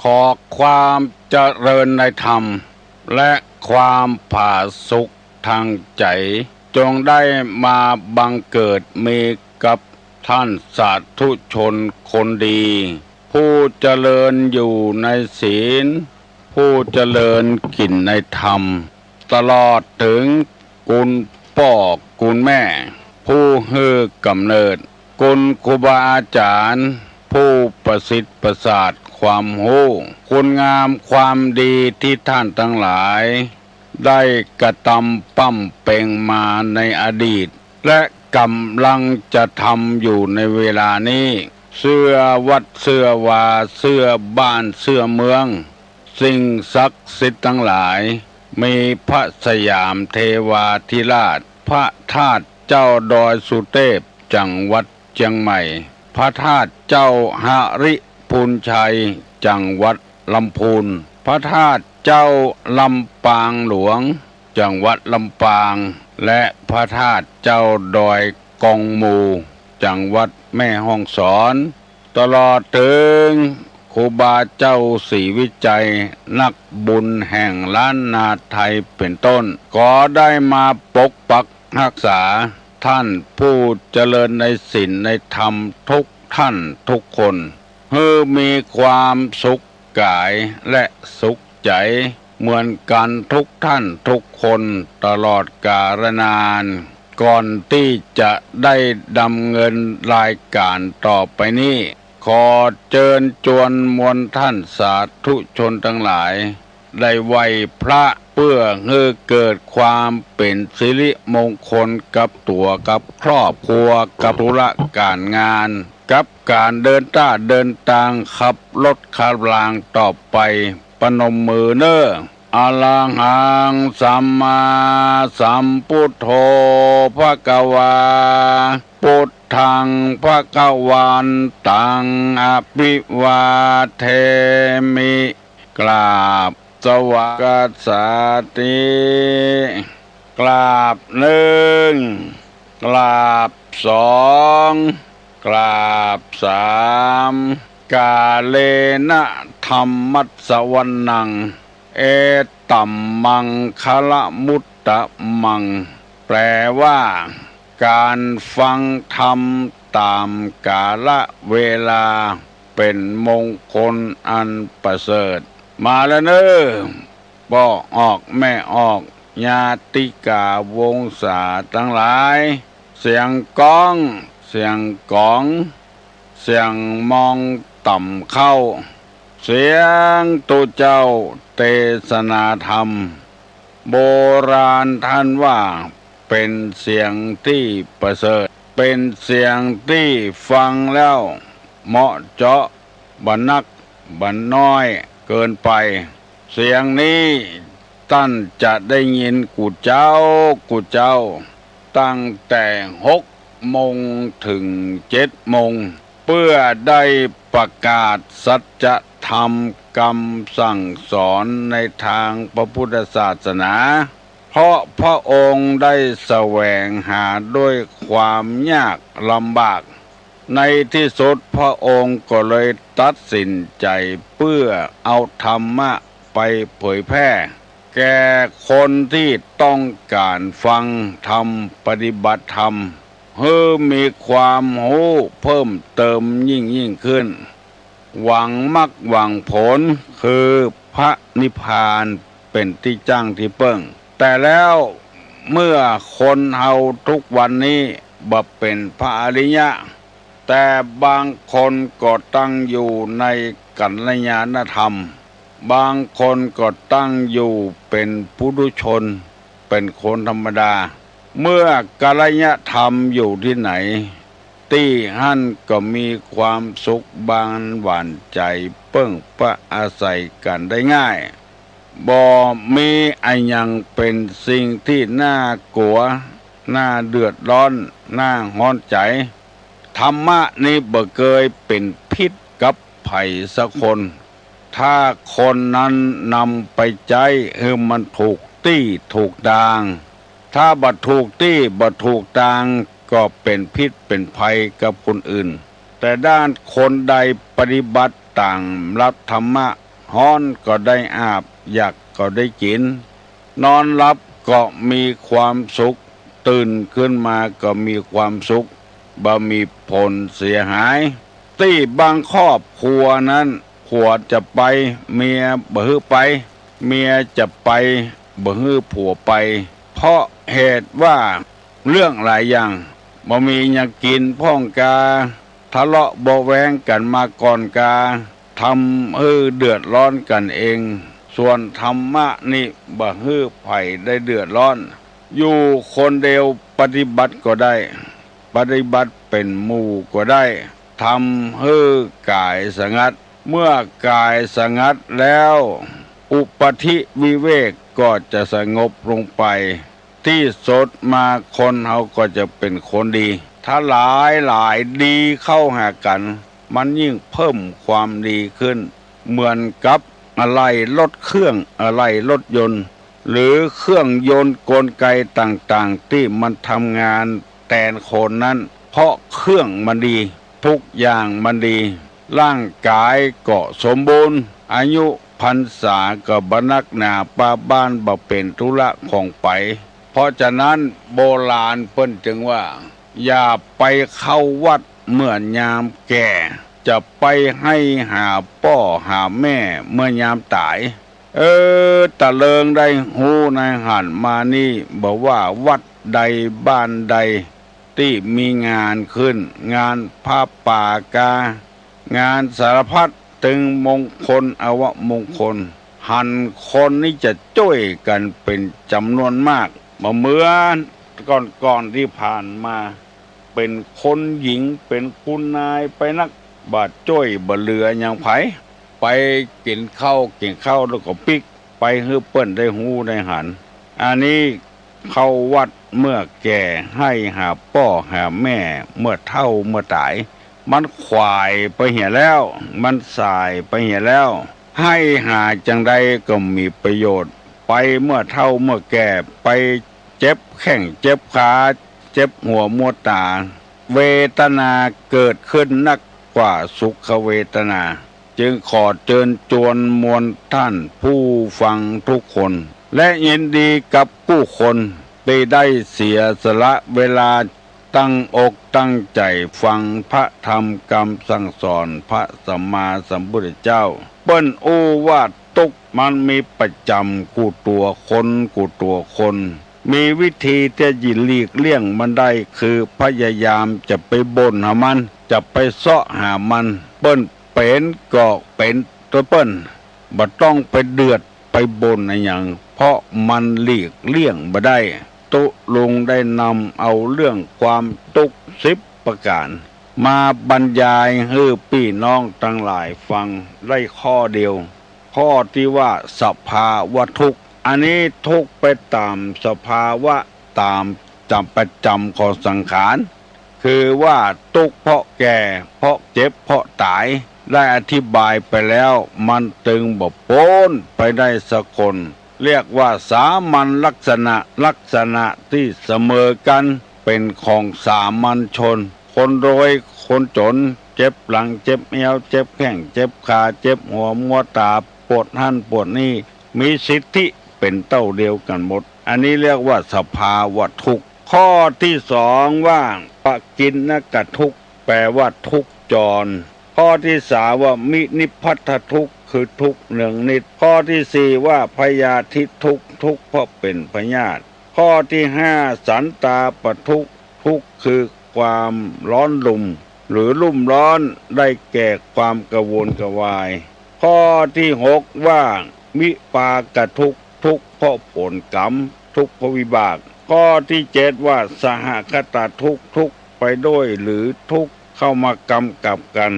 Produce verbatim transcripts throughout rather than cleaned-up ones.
ขอความเจริญในธรรม และความผาสุกทางใจ๋ จงได้มาบังเกิดมีกับท่านสาธุชนคนดี ผู้เจริญอยู่ในศีล ผู้เจริญกิ๋นในธรรม ตลอดเถิงคุณป้อคุณแม่ ผู้หื้อก๋ำเนิด คุณครูบาอาจ๋ารย์ ผู้ประสิทธิ์ประสาทความฮู้ คุณงามความดีตี้ท่านตังหลาย ได้กระตำปำเป็งมาในอดีต และก่ำลังจะทำอยู่ในเวลานี้ เสื้อวัดเสื้อวา เสื้อบ้านเสื้อเมือง สิ่งศักดิ์สิทธิ์ตังหลาย มีพระสยามเทวาธิราช พระธาตุเจ้าดอยสุเทพ จังหวัดเจียงใหม่ พระธาตุเจ้าหริพูนชัย จังหวัดลำพูน พระธาตุเจ้าลำปางหลวง จังหวัดลำปาง และพระธาตุเจ้าดอยกองมู จังหวัดแม่ฮ่องสอน ตลอดเถิงครูบาเจ้าศรีวิชัย นักบุญแห่งล้านนาไทยเป๋นต้น ก็ได้มาปกปักฮักษาท่านผู้เจริญในศีลในธรรมทุกท่านทุกคน หื้อมีความสุขกายและสุขใจ๋เหมือนกั๋นทุกท่านทุกคนตลอดกาลนาน ก่อนตี้จะได้ดำเนินรายก๋านต่อไปนี้ ขอเจิญจวนมวลท่านสาธุชนตังหลาย ได้ไหว้พระเปื้อหื้อเกิดความเป๋นสิริมงคลกับตั๋วกับครอบครัว กับธุระก๋านงาน กับก๋านเดินต้าเดินตางขับรถขับรางต่อไป ปนมมือเน่อ อะระหังสัมมาสัมพุทโธ ภะคะวา พุทธัง ภะคะวันตัง อะภิวาเทมิ กราบสวากัสสาติ กราบหนึ่ง กราบสอง กราบสาม กาเลนะธัมมัสสวนัง เอตัมมังคะละมุตตะมัง แปลว่า ก๋านฟังธรรมต๋ามกาละเวลา เป๋นมงคลอันประเสริฐ มาแล้วเน่อ ป้อออกแม่ออก ญาติกาวงศาตังหลาย เสียงก๊อง เสียงก๋อง เสียงมองต่ำเข้า เสียงตุ๊เจ้าเตสนาธรรม โบราณต้านว่าเป๋นเสียงตี้ประเสริฐ เป๋นเสียงตี้ฟังแล้วเหมาะเจาะ บ่หนักบ่น้อยเกินไป เสียงนี้ต้านจะได้ยินกู้เจ๊ากู้เจ๊า ตั้งแต่หกโมงเถิงเจ็ดโมง เปื้อได้ประกาศสัจธรรมกำสั่งสอนในตางพระพุทธศาสนา เพราะพระองค์ได้แสวงหาด้วยความยากลำบาก ในตี้สุดพระองค์ก็เลยตัดสินใจ๋เปื้อเอาธรรมะไปเผยแพร่ แก่คนตี้ต้องก๋านฟังธรรม ปฏิบัติธรรม หื้อมีความฮู้เพิ่มเติมยิ่งๆ ขึ้น หวังมรรคหวังผล คือพระนิพพานเป๋นตี้จั้งตี้เปิ้ง แต่แล้วเมื่อคนเฮาทุกวันนี้บ่เป๋นพระอริยะ แต่บางคนก็ตั้งอยู่ในกัลยาณธรรม บางคนก็ตั้งอยู่เป๋นปุถุชน เป๋นคนธรรมดา เมื่อกัลยาณธรรมอยู่ตี้ไหน ตี้หั้นก็มีความสุขบานหวานใจ๋ เปิ้งปะอาศัยกั๋นได้ง่าย บ่มีอะหยังเป๋นสิ่งตี้น่ากลัว น่าเดือดร้อน น่าฮ้อนใจ๋ ธรรมะนี้บ่เกยเป๋นพิษกับใผสักคน ถ้าคนนั้นนำไปใจ๊หื้อมันถูกตี้ถูกตาง ถ้าบ่ถูกตี้บ่ถูกตางก็เป๋นพิษเป๋นภัยกับคนอื่น แต่ด้านคนใดปฏิบัติต๋ามหลักธรรมะ ฮ้อนก็ได้อาบ อยากก็ได้กิ๋น นอนหลับก็มีความสุข ตื่นขึ้นมาก็มีความสุข บ่มีผลเสียหาย ตี้บางครอบครัวนั้น ผัวจะไป เมียบ่หื้อไป เมียจะไป บ่หื้อผัวไป เพราะเหตุว่าเรื่องหลายอย่าง บ่มีหยังกิ๋นพ่องกา ทะเลาะเบาะแว้งกั๋นมาก่อนกา ทำหื้อเดือดร้อนกั๋นเอง ส่วนธรรมะนี่บ่หื้อใผได้เดือดร้อน อยู่คนเดียวปฏิบัติก็ได้ ปฏิบัติเป๋นหมู่ก็ได้ ทำหื้อกายสงัด เมื่อกายสงัดแล้ว อุปธิวิเวกก็จะสงบลงไป ตี้สุดมาคนเฮาก็จะเป๋นคนดี ถ้าหลายๆ ดีเข้าหากั๋น มันยิ่งเพิ่มความดีขึ้น เหมือนกับอะไหล่รถเครื่อง อะไหล่รถยนต์ หรือเครื่องยนต์กลไกต่างๆ ตี้มันทำงานแตนคนนั้น เพราะเครื่องมันดี ทุกอย่างมันดี ร่างกายก็สมบูรณ์ อายุพรรษาก็บ่หนักหนา ปาบ้านบ่เป๋นธุระของใผ เพราะฉะนั้นโบราณเปิ้นจึงว่า อย่าไปเข้าวัดเมื่อยามแก่ จะไปไฮ่หาป้อหาแม่เมื่อยามต๋าย เออ ตะเลิงได้ฮู้ในหันมานี่ บ่ว่าวัดใดบ้านใด ตี้มีงานขึ้น งานผ้าป่ากา งานสารพัด ตึงมงคลอวมงคล หันคนนี้จะจ้วยกั๋นเป๋นจ๋ำนวนมาก บ่เหมือนก่อนๆ ตี้ผ่านมา เป๋นคนหญิง เป๋นคุณนายไปนัก บ่จ้วยบ่เหลือหยังใผ ไปกิ๋นข้าว กิ๋นข้าวแล้วก็ปิ๊ก ไปหื้อเปิ้นได้ฮู้ได้หัน อันนี้เข้าวัดเมื่อแก่ ไฮ่หาป้อหาแม่เมื่อเฒ่าเมื่อต๋าย มันขวายไปเหียแล้ว มันสายไปเหียแล้ว ไฮ่หาจังใดก็มีประโยชน์ ไปเมื่อเฒ่าเมื่อแก่ ไปเจ็บแข้งเจ็บขา เจ็บหัวมัวต๋า เวทนาเกิดขึ้นนักกว่าสุขเวทนา จึงขอเจิญจวนมวลต้านผู้ฟังทุกคน และยินดีกับกู้คนตี้ได้เสียสละเวลาตั้งอกตั้งใจ๋ฟังพระธรรมกำสั่งสอนพระสัมมาสัมพุทธเจ้า เปิ้นอู้ว่าตุ๊กข์มันมีประจ๋ำกู้ตั๋วคน กู้ตั๋วคน มีวิธีตี้จะหลีกเลี่ยงมันได้ คือพยายามจะไปบ่นหามัน จะไปเซาะหามัน เปิ้นเป๋นก็เป๋นตวยเปิ้น บ่ต้องไปเดือดไปบ่นอะหยัง เพราะมันหลีกเลี่ยงบ่ได้ ตุ๊ลุงได้นำเอาเรื่องความตุ๊กข์สิบประก๋าน มาบรรยายหื้อปี้น้องตังหลายฟังได้ข้อเดียว ข้อตี้ว่าสภาวะทุกข์ อันนี้ทุกข์ไปต๋ามสภาวะ ต๋ามจ๋ำประจ๋ำของสังขาร คือว่าตุ๊กข์เพราะแก่ เพราะเจ็บ เพราะต๋าย ได้อธิบายไปแล้ว มันตึงบ่ป๊นไปได้สักคน เรียกว่าสามัญลักษณะ ลักษณะตี้เสมอกั๋น เป๋นของสามัญชน คนรวยคนจ๋น เจ็บหลัง เจ็บเอว เจ็บแข้ง เจ็บขา เจ็บหัวมัวต๋า ปวดหั้นปวดนี่ มีสิทธิเป๋นเต้าเดียวกั๋นหมด อันนี้เรียกว่าสภาวะทุกข์ ข้อตี้สองว่าปกิณณกทุกข์ แปลว่าทุกข์จร ข้อตี้สามว่าวินิพพัทธทุกข์ คือทุกข์เนืองนิด ข้อตี้สี่ว่าพยาธิทุกข์ ทุกข์เพราะเป๋นพยาธิ ข้อตี้ห้าสันตาปทุกข์ ทุกข์คือความร้อนรุ่ม หรือรุ่มร้อน ได้แก่ความกระวนกระวาย ข้อตี้หกว่าวิปากทุกข์ ทุกข์เพราะผลกรรม ทุกข์เพราะวิบาก ข้อตี้เจ็ดว่าสหคตทุกข์ ทุกข์ไปด้วยหรือทุกข์เข้ามากำกับกั๋น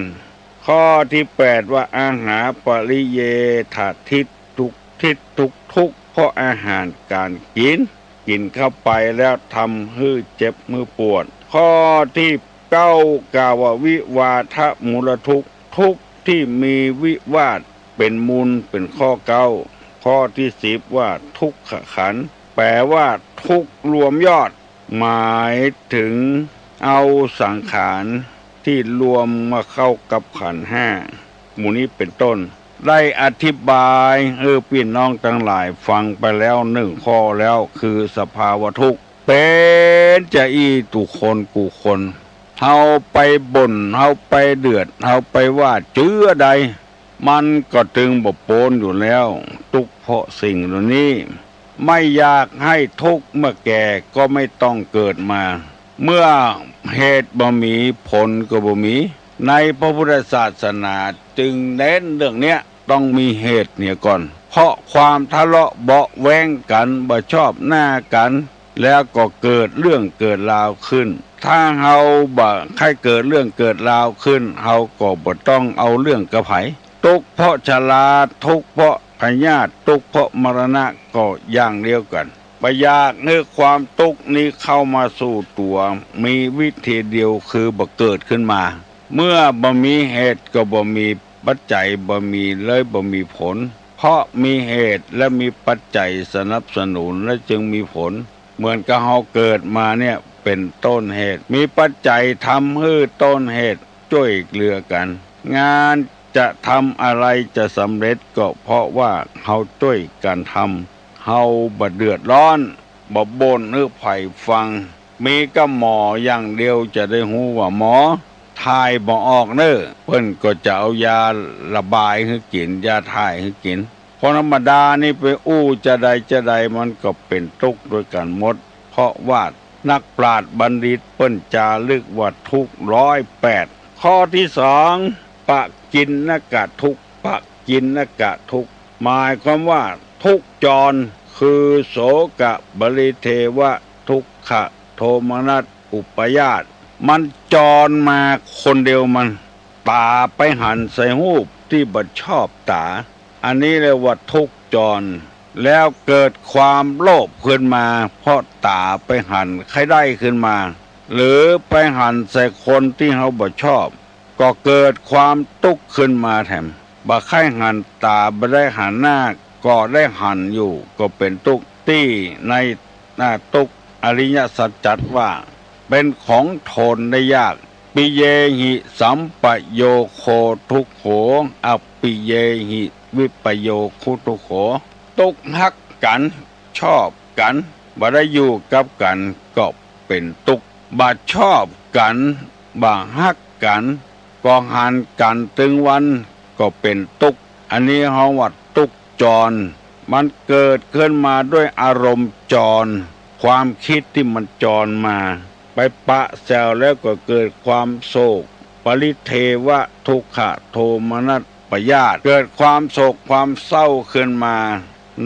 ข้อตี้แปดว่าอาหาปริเยฏฐาทิฏ ทุกข์ ทิฏ ทุกข์ ทุกข์เพราะอาหารก๋านกิ๋น กิ๋นเข้าไปแล้วทำหื้อเจ็บหื้อปวด ข้อตี้เก้ากล่าวว่าวิวาทมูลทุกข์ ทุกข์ตี้มีวิวาทเป๋นมูล เป๋นข้อเก๊า ข้อตี้สิบว่าทุกขขันธ์ แปลว่าทุกข์รวมยอด หมายเถิงเอาสังขารตี้รวมมาเข้ากับขันธ์ห้า หมู่นี้เป๋นต้น ได้อธิบายหื้อปี้น้องตังหลายฟังไปแล้วนึ่งข้อแล้ว คือสภาวะทุกข์ เป๋นจาอี้ตุ๊คนกู้คน เฮาไปบ่น เฮาไปเดือด เฮาไปว่าเจื้อใด มันก็ตึงบ่ป๊นอยู่แล้ว ตุ๊กเพราะสิ่งเหล่านี้ ไม่อยากหื้อทุกข์ เมื่อแก่ก็ไม่ต้องเกิดมา เมื่อเหตุบ่มีผลก็บ่มี ในพระพุทธศาสนาจึงเน้นเรื่องเนี้ย ต้องมีเหตุเหียก่อน เพราะความทะเลาะเบาะแว้งกั๋น บ่ชอบหน้ากั๋น แล้วก็เกิดเรื่องเกิดราวขึ้น ถ้าเฮาบ่ใค่เกิดเรื่องเกิดราวขึ้น เฮาก็บ่ต้องเอาเรื่องกับใผ ตุ๊กเพราะชรา ตุ๊กเพราะพยาธิ ตุ๊กเพราะมรณะ ก็อย่างเดียวกั๋น บ่อยากหื้อความตุ๊กข์นี้เข้ามาสู่ตั๋ว มีวิธีเดียวคือบ่เกิดขึ้นมา เมื่อบ่มีเหตุก็บ่มีปัจจัย บ่มีเลยบ่มีผล เพราะมีเหตุและมีปัจจัยสนับสนุนและจึงมีผล เหมือนกับเฮาเกิดมาเนี่ย เป๋นต้นเหตุ มีปัจจัยทำหื้อต้นเหตุจ้วยเหลือกั๋น งานจะทำอะไรจะสำเร็จก็เพราะว่าเฮาจ้วยกั๋นทำ เฮาบ่เดือดร้อน บ่บ่นหื้อใผฟัง มีก้าหมออย่างเดียวจะได้ฮู้ว่าหมอ ถ่ายบ่ออกเน่อ เปิ้นก็จะเอายาระบายหื้อกิ๋น ยาถ่ายหื้อกิ๋น คนธรรมดานี่ไปอู้จาใดจาใดมันก็เป๋นตุ๊กข์ตวยกั๋นหมด เพราะว่านักปราชญ์บัณฑิตเปิ้นจารึกว่าทุกข์ร้อยแปด ข้อตี้สอง ปกิณณกทุกข์ ปกิณณกทุกข์ หมายความว่าทุกข์จร คือโสกะปริเทวะ ทุกขะโทมนัสอุปาท มันจรมาคนเดียวมัน ต๋าไปหันใส่ฮูปตี้บ่ชอบต๋า อันนี้เรียกว่าทุกข์จร แล้วเกิดความโลภขึ้นมา เพราะต๋าไปหันใค่ได้ขึ้นมา หรือไปหันใส่คนตี้เฮาบ่ชอบ ก็เกิดความตุ๊กข์ขึ้นมาแถม บ่ใค่หันต๋า บ่ได้หันหน้า ก็ได้หันอยู่ ก็เป๋นตุ๊กข์ ตี้ในหน้าตุ๊กข์อริยสัจจัดว่า เป๋นของทนได้ยาก ปิเยหิสัมปโยโคทุกโข อปิเยหิวิปโยคุทุกโข ตุ๊กฮักกั๋น ชอบกั๋น บ่ได้อยู่กับกั๋นก็เป๋นตุ๊กข์ บ่ชอบกั๋น บ่ฮักกั๋น ก็หันกั๋นตึงวันก็เป๋นตุ๊กข์ อันนี้เฮาว่าตุ๊กข์จร มันเกิดขึ้นมาด้วยอารมณ์จร ความกึ๊ดตี้มันจรมา ไปปะแซวแล้วก็เกิดความโศก ปริเทวะ ทุกขะโทมนัสอุปาท เกิดความโศกความเศร้าขึ้นมา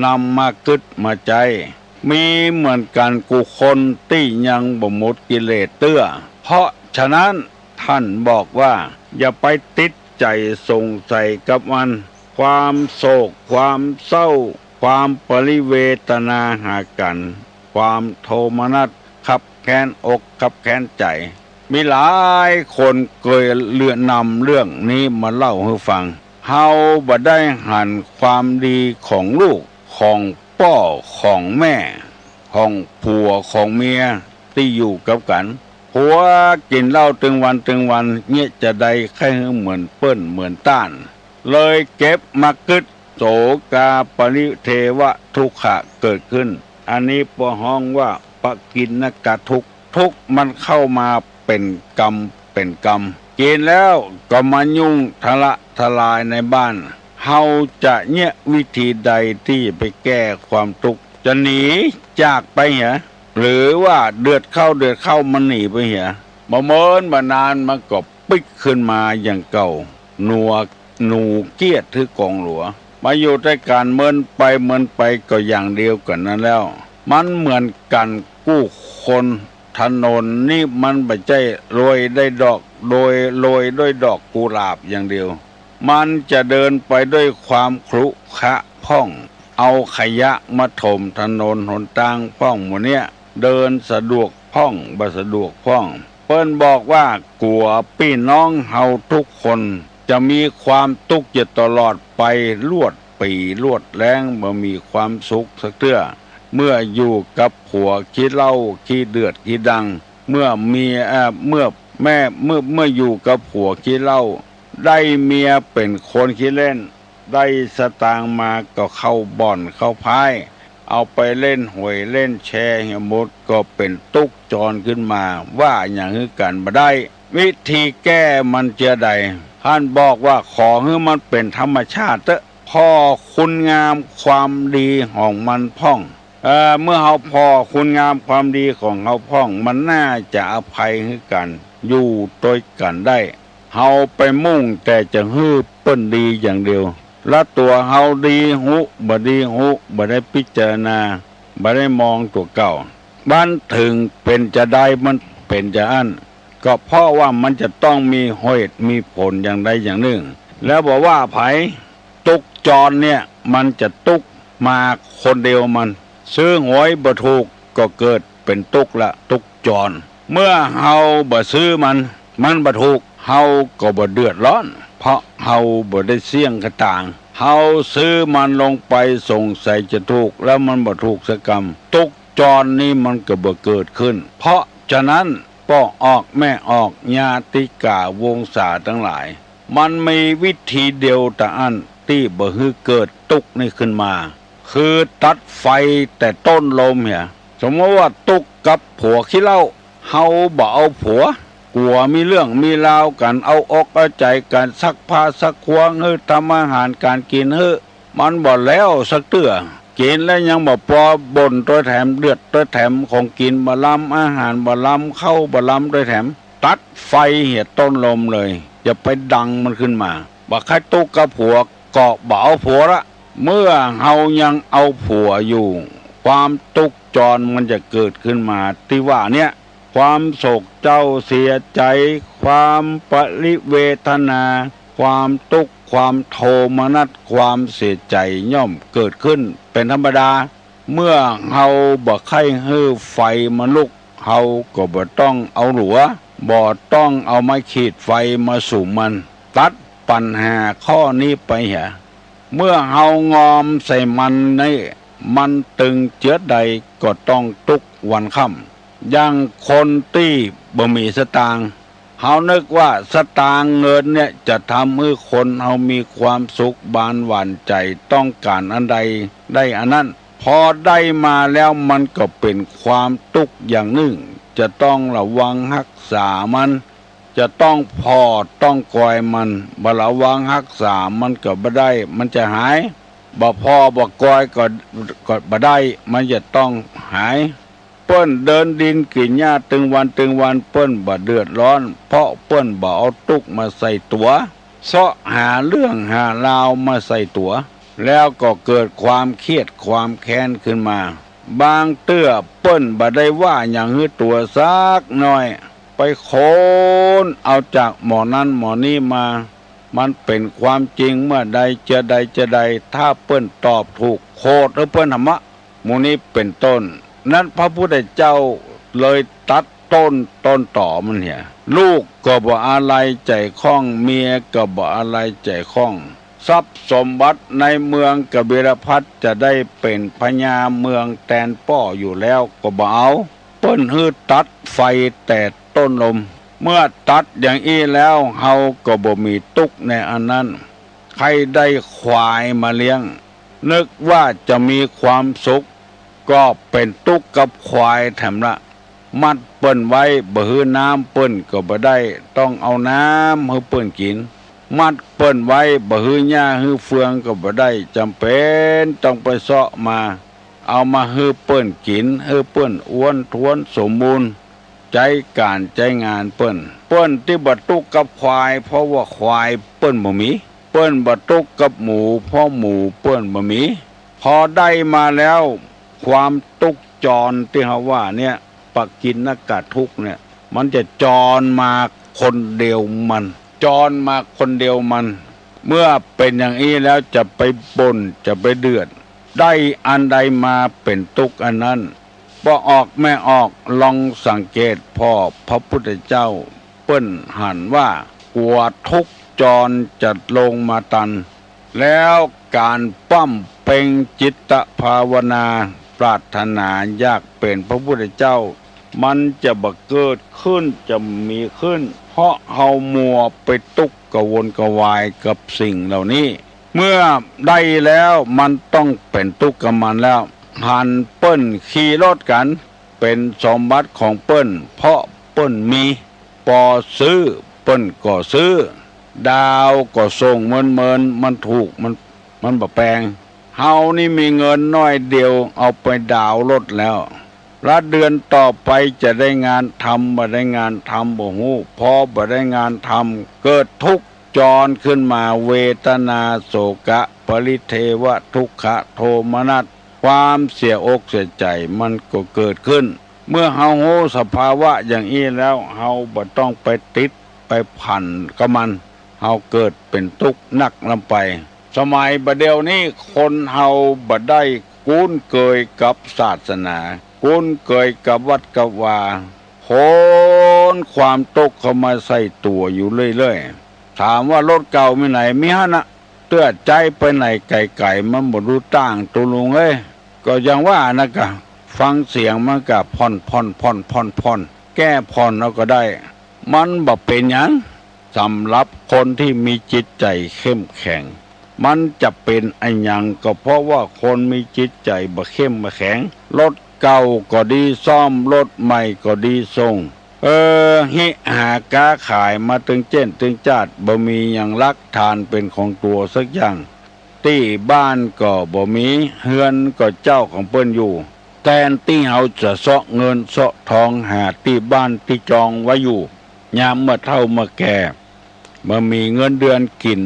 นำมากึ๊ดมาใจ๊ มีเหมือนกั๋นกู้คนตี้ยังบ่หมดกิเลสเตื้อ เพราะฉะนั้นต้านบอกว่า อย่าไปติดใจ๋สงสัยกับมัน ความโศก ความเศร้า ความปริเวทนาหากั๋น ความโทมนัส คับแค้นอกคับแค้นใจ๋ มีหลายคนเกยเลื่อนนำเรื่องนี้มาเล่าหื้อฟัง เฮาบ่ได้หันความดีของลูก ของป้อ ของแม่ ของผัว ของเมียตี้อยู่กับกั๋น ผัวกิ๋นเหล้าตึงวันตึงวัน เยียะจาใดใค่หื้อเหมือนเปิ้นเหมือนต้าน เลยเก็บมากึ๊ด โสกาปริเทวะทุกขะเกิดขึ้น อันนี้ป้อฮ้องว่าปกิณณกทุกข์ ทุกข์มันเข้ามาเป๋นกำเป๋นกำ กิ๋นแล้วก็มายุ่งทะละทะลายในบ้าน เฮาจะเยียะวิธีใดตี้ไปแก้ความตุ๊กข์ จะหนีจากไปเหีย หรือว่าเดือดเข้าเดือดเข้ามันหนีไปเหีย บ่เมินบ่นานมันก็ปิ๊กขึ้นมาอย่างเก่า หนัว หนูเกี้ยดหื้อกองหลัว มาอยู่ตวยกั๋นเมินไปเมินไปก็อย่างเดียวกั๋นนั้นแล้ว มันเหมือนกั๋นกู้คน ถนนนี้มันบ่ใจ้โรยได้ดอก โดย โรยด้วยดอกกุหลาบอย่างเดียว มันจะเดินไปด้วยความขรุขระพ่อง เอาขยะมาถมถนนหนตางพ่องหมู่เนี้ย เดินสะดวกพ่อง บ่สะดวกพ่อง เปิ้นบอกว่ากั๋วปี้น้องเฮาทุกคนจะมีความตุ๊กข์อยู่ตลอดไป ลวดปี๋ลวดแล้ง บ่มีความสุขสักเตื้อ เมื่ออยู่กับผัวขี้เหล้าขี้เดือดขี้ดัง เมื่อเมีย เอ่อ เมื่อแม่ เมื่อ เมื่ออยู่กับผัวขี้เหล้า ได้เมียเป๋นคนขี้เล่น ได้สตางค์มาก็เข้าบ่อนเข้าพ่าย เอาไปเล่นหวยเล่นแชร์เหียหมด ก็เป๋นตุ๊กข์จรขึ้นมา ว่าหยังหื้อกั๋นบ่ได้ วิธีแก้มันเจียใด ท่านบอกว่าขอหื้อมันเป๋นธรรมชาติเต๊อะ ผ่อคุณงามความดีของมันพ่อง เอ่อ เมื่อเฮาผ่อคุณงามความดีของเฮาพ่อง มันน่าจะอภัยหื้อกั๋น อยู่ตวยกั๋นได้ เฮาไปมุ่งแต่จะหื้อเปิ้นดีอย่างเดียว ละตั๋วเฮาดีฮู้ บ่ดีฮู้ บ่ได้พิจารณา บ่ได้มองตั๋วเก่า บั้นเถิงเป๋นจาใดมันเป๋นจาอั้น ก็เพราะว่ามันจะต้องมีเหตุมีผลอย่างใดอย่างนึ่ง แล้วบ่ว่าใผ ตุ๊กข์จรเนี่ยมันจะตุ๊กข์มาคนเดียวมัน ซื้อหวยบ่ถูกก็เกิดเป๋นตุ๊กข์ละ ตุ๊กข์จร เมื่อเฮาบ่ซื้อมัน มันบ่ถูก เฮาก็บ่เดือดร้อน เพราะเฮาบ่ได้เสี้ยงกระต่าง เฮาซื้อมันลงไปสงสัยจะถูก แล้วมันบ่ถูกสักกำ ตุ๊กข์จรนี่มันก็บ่เกิดขึ้น เพราะฉะนั้น ป้อออกแม่ออก ญาติก๋าวงศาตังหลาย มันมีวิธีเดียวเต้าอั้นตี้บ่หื้อเกิดตุ๊กข์นี่ขึ้นมา คือตัดไฟแต่ต้นลมเหีย สมมติว่าตุ๊กข์กับผัวขี้เหล้า เฮาบ่เอาผัว กั๋วมีเรื่องมีราวกั๋น เอาอกเอาใจ๋กั๋น ซักผ้าซักควงหื้อ ทำอาหารก๋านกิ๋นหื้อ มันบ่แล้วสักเตื้อ กิ๋นแล้วยังบ่ปอ บ่นตวยแถม เดือดตวยแถม ของกิ๋นบ่ลำ อาหารบ่ลำ ข้าวบ่ลำตวยแถม ตัดไฟเหียต้นลมเลย อย่าไปดังมันขึ้นมา บ่ใค่ตุ๊กข์กับผัว ก็บ่เอาผัวละ เมื่อเฮายังเอาผัวอยู่ ความตุ๊กข์จรมันจะเกิดขึ้นมาตี้ว่าเนี่ย ความโศกเศร้าเสียใจ๋ ความปริเวทนา ความตุ๊กข์ ความโทมนัส ความเสียใจ๋ ย่อมเกิดขึ้นเป๋นธรรมดา เมื่อเฮาบ่ใค่หื้อไฟมันลุก เฮาก็บ่ต้องเอาหลัว บ่ต้องเอาไม้ขีดไฟมาสุมมัน ตัดปัญหาข้อนี้ไปเหีย เมื่อเฮางอมใส่มันนี่ มันตึงเจือใดก็ต้องตุ๊กข์วันค่ำ อย่างคนตี้บ่มีสตางค์ เฮานึกว่าสตางค์เงินเนี่ยจะทำหื้อคนเฮามีความสุขบานหวานใจ๋ ต้องก๋านอันใดได้อันนั้น พอได้มาแล้วมันก็เป๋นความตุ๊กข์อย่างนึ่ง จะต้องระวังฮักษามัน จะต้องผ่อต้องกอยมัน บ่ระวังฮักษามันก็บ่ได้ มันจะหาย บ่ผ่อบ่กอยก็ ก็บ่ได้ มันจะต้องหาย เปิ้นเดินดินกิ๋นหญ้าตึงวันตึงวัน เปิ้นบ่เดือดร้อน เพราะเปิ้นบ่เอาตุ๊กข์มาใส่ตั๋ว เซาะหาเรื่องหาราวมาใส่ตั๋ว แล้วก็เกิดความเครียดความแค้นขึ้นมา บางเตื้อเปิ้นบ่ได้ว่าหยังหื้อตั๋วสักหน้อย ไปค้นเอาจากหมอนั้นหมอนี้มา มันเป๋นความจริงเมื่อใดเจือใดเจือใด ถ้าเปิ้นตอบถูก โขดหื้อเปิ้นหำอะ หมู่นี้เป๋นต้น นั้นพระพุทธเจ้าเลยตัดต้น ต้นตอมันเหีย ลูกก็บ่อาลัยใจ๋ข้อง เมียก็บ่อาลัยใจ๋ข้อง ทรัพย์สมบัติในเมืองกบิลพัสดุ์จะได้เป๋นพญาเมืองแตนป้ออยู่แล้วก็บ่เอา เปิ้นหื้อตัดไฟแต่ต้นลม เมื่อตัดอย่างอี้แล้ว เฮาก็บ่มีตุ๊กข์ในอันนั้น ใค่ได้ควายมาเลี้ยง นึกว่าจะมีความสุข ก็เป๋นตุ๊กข์กับควายแถมละ มัดเปิ้นไว้บ่หื้อน้ำเปิ้นก็บ่ได้ ต้องเอาน้ำหื้อเปิ้นกิ๋น มัดเปิ้นไว้บ่หื้อหญ้าหื้อเฟืองก็บ่ได้ จ๋ำเป๋นต้องไปเซาะมา เอามาหื้อเปิ้นกิ๋น หื้อเปิ้นอ้วนท้วนสมบูรณ์ ใจ๊ก๋านใจ๊งานเปิ้น เปิ้นตี้บ่ตุ๊กข์กับควาย เพราะว่าควายเปิ้นบ่มี เปิ้นบ่ตุ๊กข์กับหมู เพราะหมูเปิ้นบ่มี พอได้มาแล้ว ความตุ๊กข์จรตี้เฮาว่าเนี่ย ปกิณณกทุกข์เนี่ย มันจะจรมาคนเดียวมัน จรมาคนเดียวมัน เมื่อเป๋นอย่างอี้แล้วจะไปบ่น จะไปเดือด ได้อันใดมาเป๋นตุ๊กข์อันนั้น ป้อออกแม่ออก ลองสังเกตผ่อพระพุทธเจ้า เปิ้นหันว่ากั๋วทุกข์จรจะลงมาตัน แล้วก๋านบำเพ็งจิตภาวนา ปรารถนาอยากเป๋นพระพุทธเจ้า มันจะบ่เกิดขึ้น จะมีขึ้น เพราะเฮามัวไปตุ๊กข์กระวนกระวายกับสิ่งเหล่านี้ เมื่อได้แล้วมันต้องเป๋นตุ๊กข์กับมันแล้ว หันเปิ้นขี่รถกั๋น เป๋นสมบัติของเปิ้น เพราะเปิ้นมี ปอซื้อเปิ้นก็ซื้อ ดาวน์ก็ส่งเหมือนๆ มันถูก มัน มันบ่แปง เฮานี่มีเงินน้อยเดียว เอาไปดาวน์รถแล้ว ละเดือนต่อไปจะได้งานทำ บ่ได้งานทำบ่ฮู้ พอบ่ได้งานทำ เกิดทุกข์จรขึ้นมา เวทนา โศกะ ปริเทวะ ทุกขะ โทมนัส ความเสียอกเสียใจ๋มันก็เกิดขึ้น เมื่อเฮาฮู้สภาวะอย่างอี้แล้ว เฮาบ่ต้องไปติดไปพันกับมัน เฮาเกิดเป๋นตุ๊กข์นักล้ำไป สมัยบ่าเดี่ยวนี้คนเฮาบ่ได้คุ้นเกยกับศาสนา คุ้นเกยกับวัดกับวา ขนความตุ๊กข์เข้ามาใส่ตั๋วอยู่เรื่อยๆ ถามว่ารถเก่ามีไหน มีหั้นนะ เตื้อใจ๊ไปไหนไก๋ๆ มันบ่ฮู้ตาง ตุ๊ลุงเอ้ย ก็อย่างว่านะกะ ฟังเสียงมันกะผ่อนๆ ผ่อนๆ ผ่อนๆ แก้ผ่อนเอาก็ได้ มันบ่เป๋นหยัง สำหรับคนตี้มีจิตใจ๋เข้มแข็ง มันจะเป๋นอะหยังก็เพราะว่าคนมีจิตใจ๋บ่เข้มบ่แข็ง รถเก่าก็ดีซ่อม รถใหม่ก็ดีส่ง เออ ฮิหาก๊าขายมาตึงเจ๊นตึงจ๊าด บ่มีหยังหลักฐานเป๋นของตั๋วสักอย่าง ตี้บ้านก็บ่มี เฮือนก็เจ้าของเปิ้นอยู่ แตนตี้เฮาจะเซาะเงินเซาะทองหาตี้บ้านตี้จองไว้อยู่ ยามเมื่อเฒ่าเมื่อแก่ บ่มีเงินเดือนกิ๋น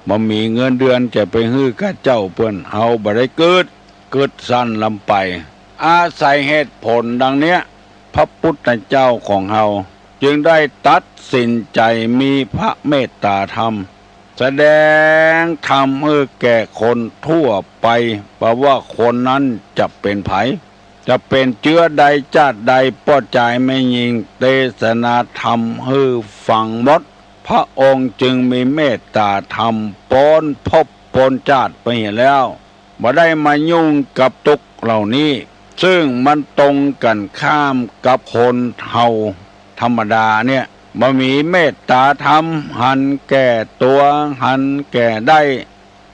บ่มีเงินเดือนจะไปหื้อก้าเจ้าเปิ้น เฮาบ่ได้กึ๊ด กึ๊ดสั้นล้ำไป อาศัยเหตุผลดังเนี้ย พระพุทธเจ้าของเฮาจึงได้ตัดสินใจ๋มีพระเมตตาธรรม แสดงธรรมหื้อแก่คนทั่วไป บ่ว่าคนนั้นจะเป๋นใผ จะเป๋นเจื๊อใดจ๊าดใด ป้อจายแม่ญิง เตสนาธรรมหื้อฟังหมด พระองค์จึงมีเมตตาธรรมป๊นภพป๊นจ๊าดไปเหียแล้ว บ่ได้มายุ่งกับตุ๊กข์เหล่านี้ ซึ่งมันตรงกั๋นข้ามกับคนเฮาธรรมดาเนี่ย บ่มีเมตตาธรรม หันแก่ตั๋ว หันแก่ได้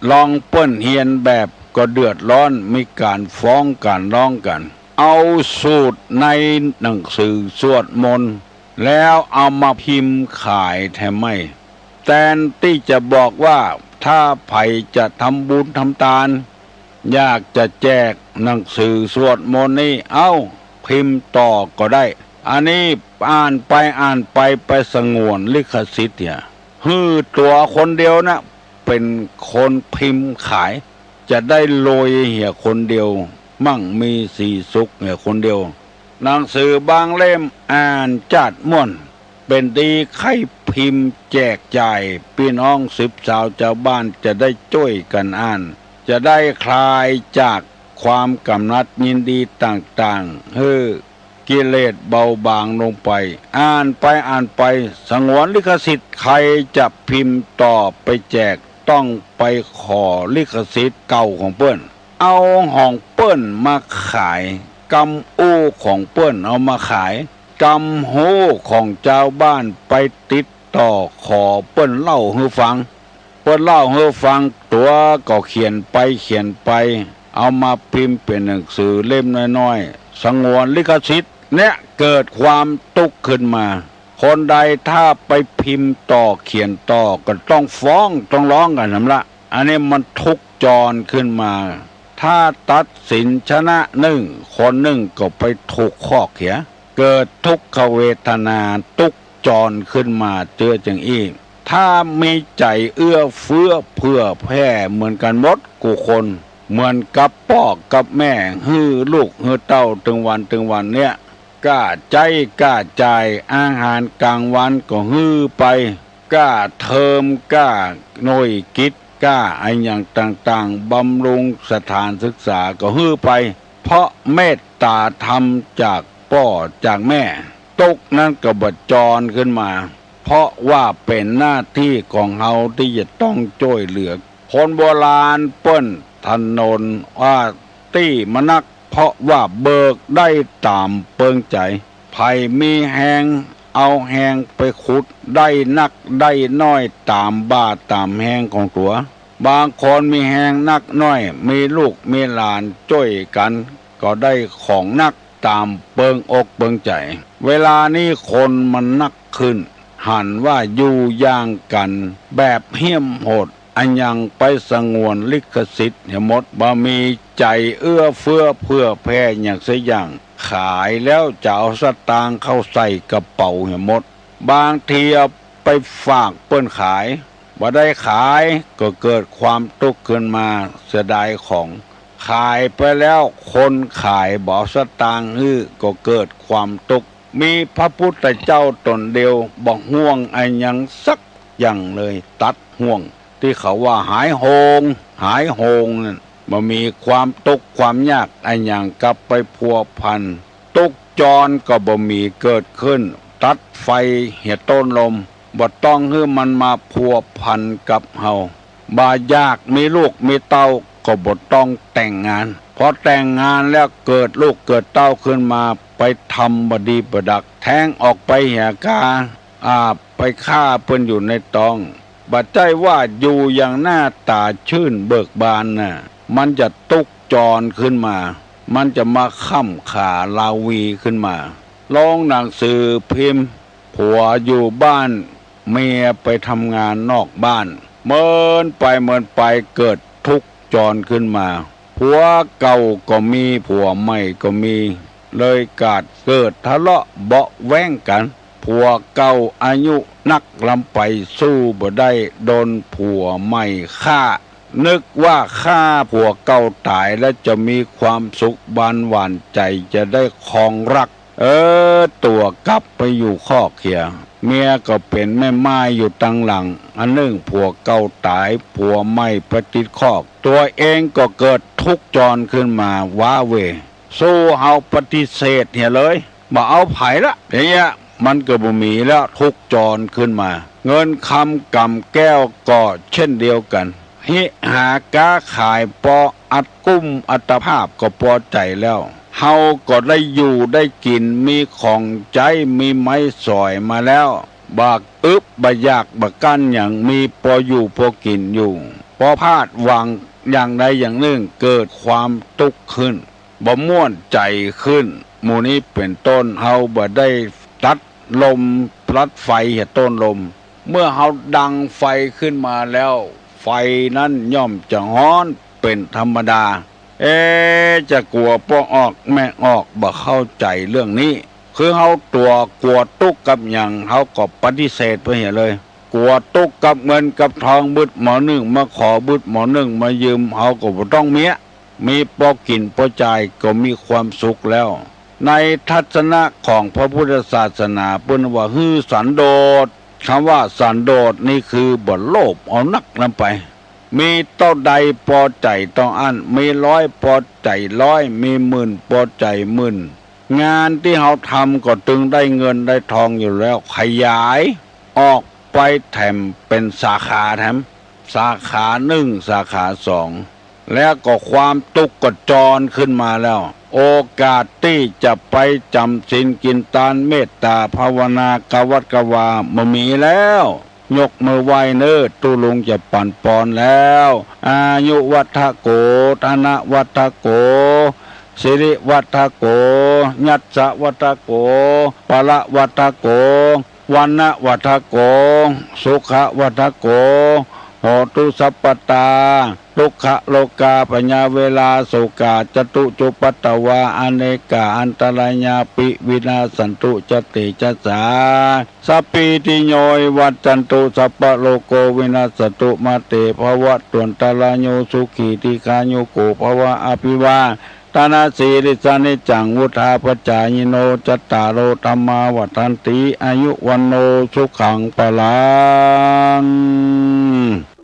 ลองเปิ้นเฮียนแบบก็เดือดร้อน มีก๋านฟ้องก๋านร้องกั๋น เอาสูตรในหนังสือสวดมนต์ แล้วเอามาพิมพ์ขายแถมไม่ แตนตี้จะบอกว่าถ้าใผจะทำบุญทำตาน อยากจะแจกหนังสือสวดมนต์นี่ เอ้า พิมพ์ต่อก็ได้ อันนี้อ่านไปอ่านไป ไปสงวนลิขสิทธิ์เหีย หื้อตั๋วคนเดียวนะ เป๋นคนพิมพ์ขาย จะได้รวยเหียคนเดียว มั่งมีสีสุขเหียคนเดียว หนังสือบางเล่มอ่านจ๊าดม่วน เป๋นดีใค่พิมพ์แจกจ่ายปี้น้องสิบสาวจาวบ้าน จะได้จ้วยกั๋นอ่าน จะได้คลายจากความกำหนัดยินดีต่างๆ หื้อ กิเลสเบาบางลงไป อ่านไปอ่านไป สงวนลิขสิทธิ์ ใผจะพิมพ์ต่อไปแจก ต้องไปขอลิขสิทธิ์เก่าของเปิ้น เอาของเปิ้นมาขาย กำอู้ของเปิ้นเอามาขาย กำฮู้ของจาวบ้านไปติดต่อขอเปิ้นเล่าหื้อฟัง เปิ้นเล่าหื้อฟัง ตั๋วก็เขียนไปเขียนไป เอามาพิมพ์เป๋นหนังสือเล่มน้อยๆ สงวนลิขสิทธิ์ เนี่ยเกิดความตุ๊กข์ขึ้นมา คนใดถ้าไปพิมพ์ต่อเขียนต่อก็ต้องฟ้องต้องร้องกั๋นหั้นละ อันนี้มันทุกข์จรขึ้นมา ถ้าตัดสินชนะนึ่ง คนนึ่งก็ไปถูกคอกเหีย เกิดทุกขเวทนาตุ๊กข์จรขึ้นมาเจื้อจังอี้ ถ้ามีใจ๋เอื้อเฟื้อเผื่อแผ่เหมือนกั๋นหมดกู้คน เหมือนกับป้อกับแม่หื้อลูกหื้อเต้าตึงวันตึงวันเนี่ย ก้าใจ๊ก้าจ่าย อาหารก๋างวันก็หื้อไป ก้าเทอม ก้าหน่วยกิจ ก้าอะหยังต่างๆ บำรุงสถานศึกษาก็หื้อไป เพราะเมตตาธรรมจากป้อจากแม่ ตุ๊กข์นั้นก็บ่จรขึ้นมา เพราะว่าเป๋นหน้าตี้ของเฮาตี้จะต้องจ้วยเหลือ คนโบราณเปิ้นถนนว่าตี้มะนัก เพราะว่าเบิกได้ต๋ามเปิงใจ๋ ใผมีแฮงเอาแฮงไปขุด ได้นักได้น้อยต๋ามบ่าต๋ามแฮงของตั๋ว บางคนมีแฮงนักน้อย มีลูกมีหลานจ้วยกั๋น ก็ได้ของนักต๋ามเปิงอกเปิงใจ๋ เวลานี้คนมันนักขึ้น หันว่าอยู่อย่างกั๋นแบบเหี้ยมโหด อะหยังไปสงวนลิขสิทธิ์เหียหมด บ่มีใจ๋เอื้อเฟื้อเผื่อแผ่หยังสักอย่าง ขายแล้วจะเอาสตางค์เข้าใส่กระเป๋าเหียหมด บางทีเอาไปฝากเปิ้นขาย บ่ได้ขายก็เกิดความตุ๊กข์ขึ้นมา เสียดายของ ขายไปแล้วคนขายบ่เอาสตางค์หื้อก็เกิดความตุ๊กข์ มีพระพุทธเจ้าต๋นเดียวบ่ห่วงอะหยังสักอย่างเลย ตัดห่วงตี้เขาว่าหายโหง หายโหงนั่น บ่มีความตุ๊กข์ความยากอะหยังกลับไปพัวพัน ตุ๊กข์จรก็บ่มีเกิดขึ้น ตัดไฟเหียต้นลม บ่ต้องหื้อมันมาพัวพันกับเฮา บ่อยากมีลูกมีเต้าก็บ่ต้องแต่งงาน พอแต่งงานแล้วเกิดลูกเกิดเต้าขึ้นมา ไปทำบ่ดีบ่ดัก แท้งออกไปเหียกา อ่า ไปฆ่าเปิ้นอยู่ในต๊อง บ่ใจ้ว่าอยู่อย่างหน้าต๋าชื่นเบิกบานน่ะ มันจะตุ๊กข์จรขึ้นมา มันจะมาค่ำขาราวีขึ้นมา ลงหนังสือพิมพ์ ผัวอยู่บ้าน เมียไปทำงานนอกบ้าน เมินไปเมินไปเกิดตุ๊กข์จรขึ้นมา ผัวเก่าก็มี ผัวใหม่ก็มี เลยกาดเกิดทะเลาะเบาะแว้งกั๋น ผัวเก่าอายุนักล้ำไป สู้บ่ได้ โดนผัวใหม่ฆ่า นึกว่าฆ่าผัวเก่าต๋ายแล้วจะมีความสุขบานหวานใจ๋ จะได้ครองรัก เออ ตั๋วกลับไปอยู่คอกเหีย เมียก็เป๋นแม่ม่ายอยู่ตังหลัง อันนึ่งผัวเก่าต๋าย ผัวใหม่ไปติดคอก ตั๋วเองก็เกิดตุ๊กข์จรขึ้นมา ว้าเหว่ สู้เฮาปฏิเสธเหียเลย บ่เอาใผละ อย่างเงี้ย มันก็บ่มีแล้ว ตุ๊กข์จรขึ้นมา เงินคำก๋ำแก้วก็เช่นเดียวกั๋น ฮิหาก๊าขายปออัดกุ้มอัตภาพก็ปอใจ๋แล้ว เฮาก็ได้อยู่ได้กิ๋น มีของใจ๊ มีไม้สอยมาแล้ว บ่อึดบ่อยากบ่กั้นหยัง มีปออยู่ปอกิ๋นอยู่ ปอพลาดหวังอย่างใดอย่างนึ่ง เกิดความตุ๊กข์ขึ้น บ่ม่วนใจ๋ขึ้น หมู่นี้เป๋นต้น เฮาบ่ได้ตัดลมตัดไฟเหียต้นลม เมื่อเฮาดังไฟขึ้นมาแล้ว ไฟนั้นย่อมจะฮ้อนเป๋นธรรมดา เอ๊ะ จะกั๋วป้อออกแม่ออก บ่เข้าใจ๋เรื่องนี้ คือเฮาตั๋วกั๋วตุ๊กข์กับหยัง เฮาก็ปฏิเสธไปเหียเลย กั๋วตุ๊กข์กับเงินกับทอง บึดหมอนึ่งมาขอ บึดหมอนึ่งมายืม เฮาก็บ่ต้องเมีย มีปอกิ๋นปอจ่ายก็มีความสุขแล้ว ในทัศนะของพระพุทธศาสนา เปิ้นว่าหื้อสันโดษ กำว่าสันโดษนี่คือบ่โลภเอานักล้ำไป มีเต้าใดปอใจ๋เต้าอั้น มีร้อยปอใจ๋ร้อย มีหมื่นปอใจ๋หมื่น งานตี้เฮาทำก็ตึงได้เงินได้ทองอยู่แล้ว ขยายออกไปแถมเป๋นสาขาแถม สาขานึ่ง สาขาสอง แล้วก็ความตุ๊กข์ก็จรขึ้นมาแล้ว โอกาสตี้จะไปจ๋ำศีลกิ๋นตาน เมตต๋าภาวนา กวัตรกวา บ่มีแล้ว ยกมือไหว้เน่อ ตุ๊ลุงจะปั๋นปอนแล้ว อายุวัฒโก ธนวัฒโก สิริวัฒโก ยัสสวัฒโก พละวัฒโก วรรณวัฒโก สุขวัฒโก โหตุสัพพตา ทุกขโรคาพยาเวราโศกา จตุจุปัตตวา อเนกาอันตรายาปิ วินาสสันตุ จะเตจะสา สัพพีติโยวิวัชชันตุ สัพพะโรโควินัสสตุ มาเตภวัตวันตราโย สุขีทีฆายุโกภวะ อภิวาทนสีลิสสะนิจจัง วุฑฒาปจายิโน จัตตาโรธัมมาวัฑฒันติ อายุวัณโณสุขังพลัง